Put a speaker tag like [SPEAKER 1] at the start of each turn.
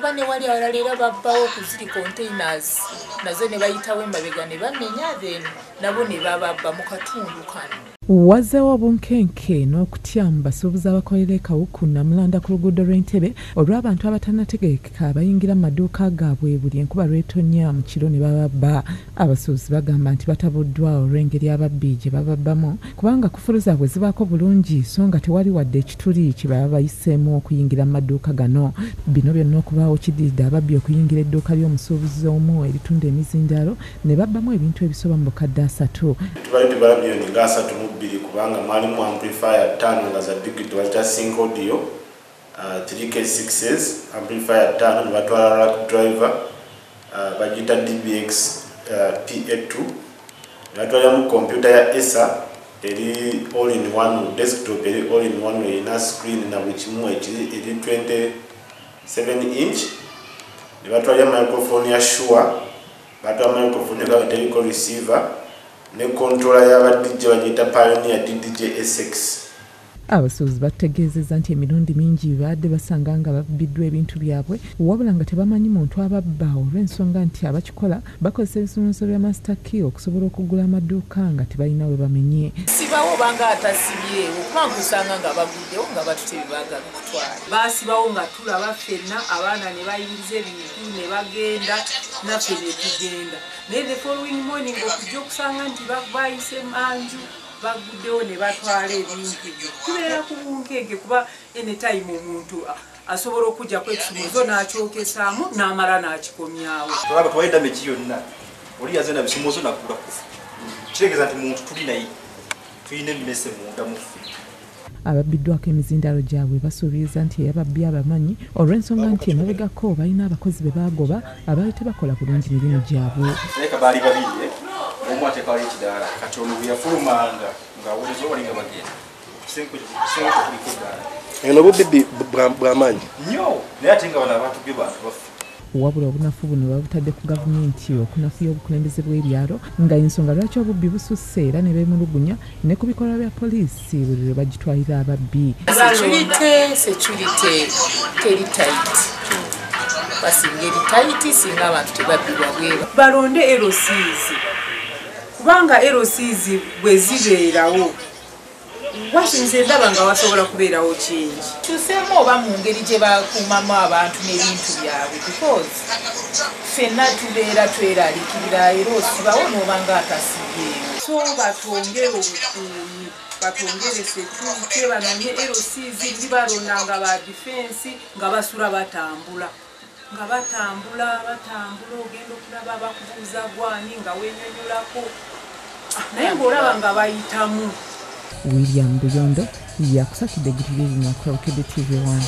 [SPEAKER 1] Kuba ne wali awalala era babbawo ku ziri containers nazo ne bayitawo emabega ne bamenya, then nabo ne bababba mu katundu kano.
[SPEAKER 2] Wazzeewo obunkenke n'okutya mu basuubuzi abakolera e Kawuku Namulanda ku luguudo lw'Entebe olw'abantu abatannategeerekeka abayingira mu maduuka gaabwe buli enkuba lw'etonnya mu kiro ne bababba. Abasuubuzi bagamba nti batabuddwa olw'engeri ababbi gye bababbamu kubanga kufulu zaabwe zibaako bulungi so nga tewali wadde ekituli kye baba bayiseemu okuyingira mu maduuka gano. Bino byonna okubaawo kiddiridde ababbi okuyingira edduuka ly'omusuubuzi omu eritunda emizindaalo ne babbamu ebintu ebisoba mu bukadde 3.
[SPEAKER 3] Tubadde tubala miliyoni nga 32 kubanga mwalimu amplifier 5 nga za digital bazita sync audio, 3K6s amplifier 5 ne batwala rack driver, bagiyita DBX PA2, ne batwalamu kompyuta ya Acer eri all in one, desktop eri all in one erina screen na buli kimu ekiri eri 27 inch, ne batwala microphone ya Shure, batwala microphone nga teriko receiver ne controller y'aba DJ bagiyita Pioneer DDJ SX.
[SPEAKER 2] Abasuubuzi bategeezezza nti emirundi mingi babadde basanga nga babbiddwa ebintu byabwe wabula nga tebamanyi muntu ababba olw'ensonga nti abakikola bakozesa ebisumuluzo bya master key okusobola okugula amaduuka nga tebalina we bamenye.
[SPEAKER 1] Sibawo banga atasibyewo kubanga osanga nga baguddewo nga batutte bye baagala okutwala.
[SPEAKER 4] Baasibawo nga tulaba ffenna abaana ne bayingiza ebintu ne bagenda naffe ne tugenda, naye the following morning okujja okusanga nti bayise manju baguddewo ne batwala ebintu byo. Tubeera ku bunkenke kuba anytime omuntu asobola okujjako ekisumuluzo n'akyokesaamu n'amala n'akikomyawo.
[SPEAKER 5] Tulaba tewali damage yonna, oli yazze na bisumuluzo n'aggula kufa. Kitegeeza nti muntu tuli naye tulina emmese munda mu ffe.
[SPEAKER 2] Ababbiddwako emizindaalo gyabwe basuubiriza nti eyababbi abamanyi olw'ensonga nti emabegako balina abakozi be baagoba abaali tebakola bulungi mirimu gyabwe.
[SPEAKER 5] Naye baali babiri, omu ateekawo ekidaala kati ono bwe yafulumanga ng'awuliza wali nga bagenda kisengo kuliko ddaala.
[SPEAKER 6] Eno bubbi bw'amaanyi
[SPEAKER 5] nnyo, naye ate nga bano abantu bye bantu baffe.
[SPEAKER 2] Wabula obunafu buno babutadde ku gavumenti okunafuya obukulembeze bw'ebyalo nga ensonga lwaki obubbi bususse era ne beemulugunya ne ku bikolwa bya poliisi buli lwe bagitwalira ababbi.
[SPEAKER 1] Security teri tight, basinga eri tight singa abantu tebabbibwa bweru.
[SPEAKER 4] Balonde LCs kubanga LCs bwe zibeerawo wasinze ndaba nga wasobola kubeerawo kingi.
[SPEAKER 1] Tuseemu oba mu ngeri gye bakuumamu abantu n'ebintu byabwe because ffenna tubeera tweraliikirira era osibawo n'oba nga atasibyewo.
[SPEAKER 4] So batwongere obukuumi, batwongere security, banonye LCs balonda nga ba defense nga basula batambula nga batambula batambula ogenda okulaba bakubuuza gwani nga weenyonyolako naye ng'olaba nga bayitamu.
[SPEAKER 2] William Buyondo yakusakidde eggulire lino ku Bukedde TV 1.